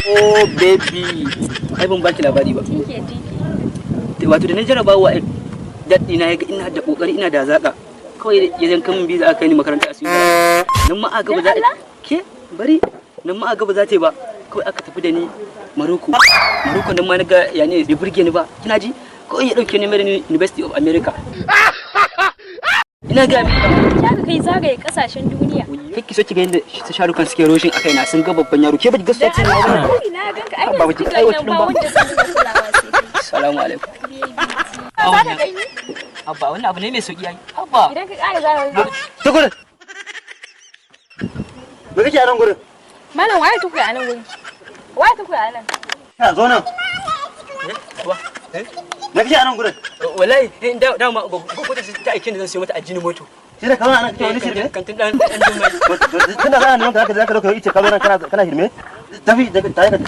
Oh baby, ai ban baki labari ba. Tike tike. Wato da na jarabawa, dad ɗina ya ga ina da kokari, ina da zaka, kawai ya yanka min biza, aka kai ni makaranta a Switzerland. Nan ma aka ba za Dan Allah? Ke bari, nan ma aka ba za ta yi ba, kawai aka tafi da ni Morocco. Morocco nan ma na ga ya ne, bai burge ni ba. Kina ji, kawai ya dauke ni mai ni University of America. Ina ga miki. Ya ka kai zagaye kasashen duniya. Kake so ki ga yadda su sharukan suke roshin akai na, sun ga babban yaro. Ke ba ki ga Dan su Allah, ko ina ganka ai Ba yanzu ki duka aiwatar nan ba ba. wanda zan dinga kulawa sai kai. Assalamu alaikum. Baby. Za ka kai ni? Abba, wannan abu ne mai sauki ai. Abba. Idan ka ƙara za ka. Tukur! Me kake a nan gurin? Malam, waye tukuya a nan gurin? Waye tukuya a nan? Ka zo nan. Wa? Me kake a nan gurin? Wallahi da dama gogo ta aike ni, zan siyo mata ajini moto. Sai da ka zo nan kake wani shirme? Kantin dan Jummai. Tun da kana neman ka, zaka dauka ice, ka zo nan kana shirme? Tafi daga tayi ka.